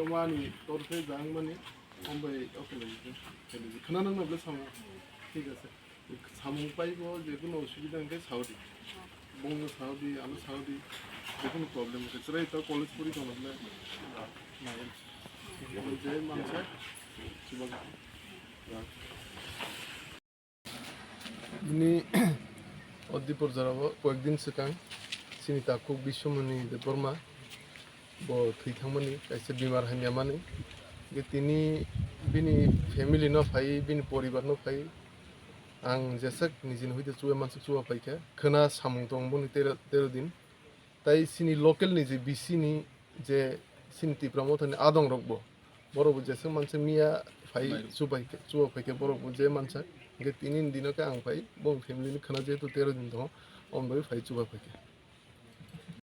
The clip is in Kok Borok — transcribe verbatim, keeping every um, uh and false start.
Mani torkhe jang mani, ombai oke lagi, oke lagi. Khana nang nable samo, thik ase. Samung paibo je kuno osubida hwnkhe saudi. Bongno saudi, ano saudi. Je kuno problem hwnkhe chwrai to college pori tongna hwnkhe. Nai. Je mansa, chubago. Bini o Dipor jorao koyekdin swkang chini takhuk Biswamoni Debbarma bo thwi thangmani, kaisa bimar hamya mani. Hwnkhe tini bini family no phai, bini poribar no phai, ang jeswk nijini hoite chubai manswk chuba phaikha, khwna samung tong boni tero, tero din. Tai chini local ni je B C ni je chini Tipra Motha ni adong rok bo, borok bo jeswk mansa miya phai chubai khe, chuba phaikhe borok bo je mansa, hwnkhe tini ni dino khe ang phai bong family ni khwna jehetu tero din tongo, ombai phai chuba phaikhe.